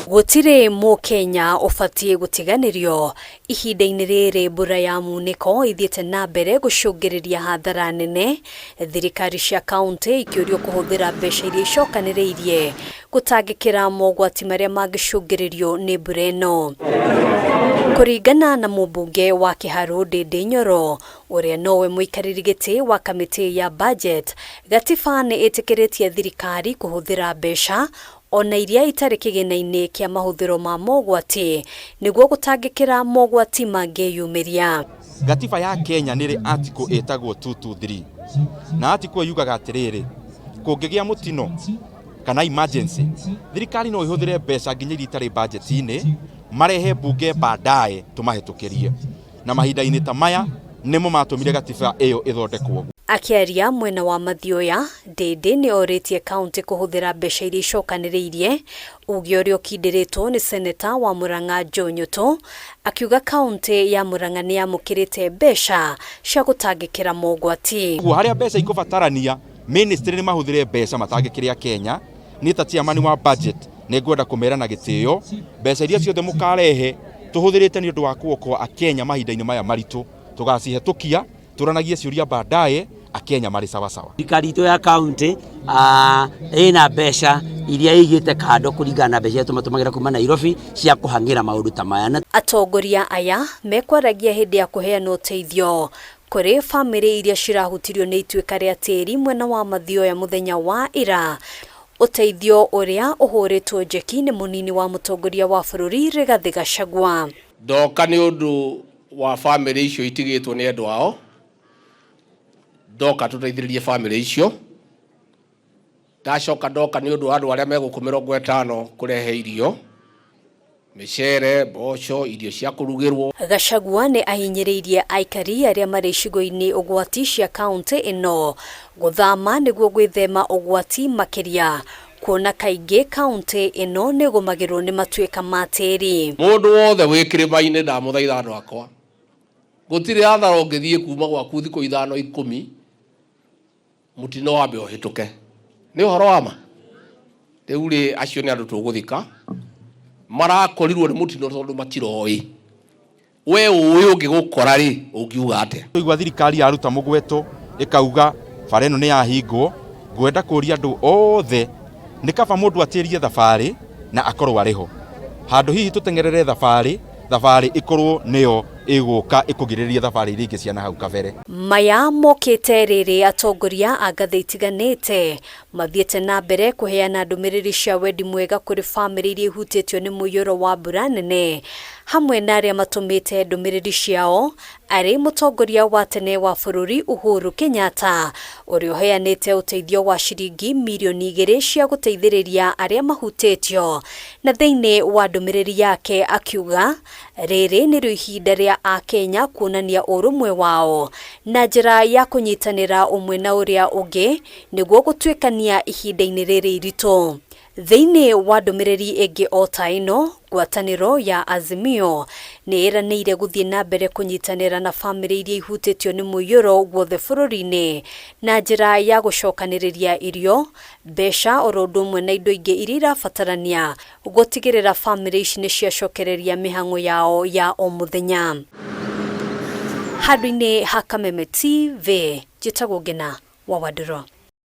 Gũtirĩ Mũkenya ũbatiĩ gũtiganĩrio ihinda-inĩ rĩrĩ mbura ya munĩko ĩthiĩte na mbere gũcũngĩrĩria hathara nene, thirikari cia kauntĩ ikĩũrio kũhũthĩra mbeca iria icokanĩrĩirie gũtangĩkĩra mogwati marĩa mangĩcũngĩrĩrio nĩ mbura ĩno. Kũringana na mũmbunge wa Kĩharũ Ndĩndĩ Nyoro, ũrĩa nowe mũikarĩri gĩtĩ wa kamĩtĩ ya budget, gatiba nĩ ĩtĩkĩrĩtie thirikari kũhũthĩra mbeca o na iria itarĩ kĩgĩna-inĩ kĩa mahũthĩro ma mogwati nĩguo gũtangĩkĩra mogwati mangĩyumĩria. Gatiba ya Kenya nĩ ĩrĩ article ĩtagwo 223 na article ĩyo yugaga atĩrĩrĩ, kũngĩgĩa mũtino kana emergency, thirikari no ĩhũthĩre mbeca nginya iria itarĩ budget-inĩ marehe mbunge baadaye tũmahĩtũkĩrie. Na mahinda-inĩ ta maya nĩmo matũmire gatiba ĩyo ĩthondekwo. Akĩaria mwena wa Mathioya, Ndĩndĩ nĩ orĩtie kauntĩ kũhũthĩra mbeca iria icokanĩrĩirie, uge ũrĩa ũkindĩrĩtwo nĩ seneta wa Murang'a Joe Nyutu, akiuga kauntĩ ya Murang'a nĩ yamũkĩrĩte mbeca cia gũtangĩkĩra mogwati. Ũguo harĩa mbeca ikũbatarania, ministry nĩ mahũthĩre mbeca matangĩkĩre Kenya. Niĩ ta chairman wa budget nĩ ngwenda kũmera na gĩtĩo, mbeca iria ciothe mũkarehe tũhũthĩrĩte nĩ ũndũ wa kuokoa Akenya mahinda-inĩ maya maritũ, tũgacihetũkia tũranagie ciũria baadaye Akenya marĩ sawasawa. Thirikari itũ ya kaunti ĩna mbeca iria ĩigĩte kando kũringana na mbeca iria tũmatũmagĩra kuma Nairobi cia kũhang'ĩra maũndũ ta maya. Atongoria aya mekwaragia hĩndĩ ya kũheana ũteithio kũrĩ bamĩrĩ iria cirahutirio nĩ ituĩka rĩa tĩri mwena wa Mathioya mũthenya wa ira. Ũteithio ũrĩa ũhũrĩtwo njeki nĩ mũnini wa mũtongoria wa bũrũri Rigathĩ Gachagua. Ndoka nĩ ũndũ wa bamĩrĩ icio itigĩtwo nĩ endwa ao, ndoka tũteithĩrĩrie bamĩrĩ icio. Ndacoka ndoka nĩ ũndũ wa andũ arĩa me gũkũ 50 kũrehe irio, mĩcere, mboco, irio cia kũrugĩrwo. Gachagua nĩ ahinyĩrĩirie aikari arĩa marĩ icigo-inĩ ũgwati cia kauntĩ ĩno gũthama nĩguo gwĩthema ũgwati makĩria, kuona kaingĩ kauntĩ ĩno nĩ ĩgũmagĩrwo nĩ matuĩka ma tĩri. Mũndũ wothe wĩ kĩrĩma-inĩ ndamũthaitha andũ akwa, gũtirĩ hathara ũngĩthiĩ kuma gwaku thikũ 5 10 mũtino wambe ũhĩtũke. Nĩ ũhoro wa ma? Rĩu rĩ, acio nĩ andũ tũgũthika, marakorirwo nĩ mũtino tondũ matiroĩ. We ũĩ ũngĩgũkora rĩ, ũngiuga atĩa? Twaigua thirikari yaruta mũgweto ĩkauga bara ĩno nĩ yahingwo, ngwenda kũria andũ othe nĩ kaba mũndũ atĩrie thabarĩ na akorwo arĩ ho, handũ hihi tũteng'erere thabarĩ, thabarĩ ĩkorwo nĩyo ĩgũka ĩkũgirĩrĩria thabarĩ iria ingĩ cia na hau kabere. Maya mokĩte rĩrĩ atongoria a ngathĩ itiganĩte mathiĩte na mbere kũheana ndũmĩrĩri cia wendi mwega kũrĩ bamĩrĩ iria ihutĩtio nĩ mũiyũro wa mbura nene, hamwe na arĩa matũmĩte ndũmĩrĩri ciao arĩ mũtongoria wa tene wa bũrũri Uhuru Kenyatta, ũrĩa ũheanĩte ũteithio wa ciringi mirioni 2 cia gũteithĩrĩria arĩa mahutĩtio. Na thĩinĩ wa ndũmĩrĩri yake akiuga rĩrĩ nĩrĩo ihinda rĩa Akenya kuonania ũrũmwe wao na njĩra ya kũnyitanĩra ũmwe na ũrĩa ũngĩ nĩguo gũtuĩkania ihinda-inĩ rĩrĩ iritũ. Thĩinĩ wa ndũmĩrĩri ĩngĩ o ta ĩno, ngwatanĩro ya Azimio nĩ ĩranĩire gũthiĩ na mbere kũnyitanĩra na bamĩrĩ iria ihutĩtio nĩ mũiyũro guothe bũrũri-inĩ na njĩra ya gũcokanĩrĩria irio, mbeca oro ũndũ ũmwe na indo ingĩ iria irabatarania gũtigĩrĩra bamĩrĩ ici nĩ ciacokereria mĩhang'o yao ya o mũthenya. Handũ-inĩ ha Kameme TV, njĩtagwo Ngina wa Wandũrũ.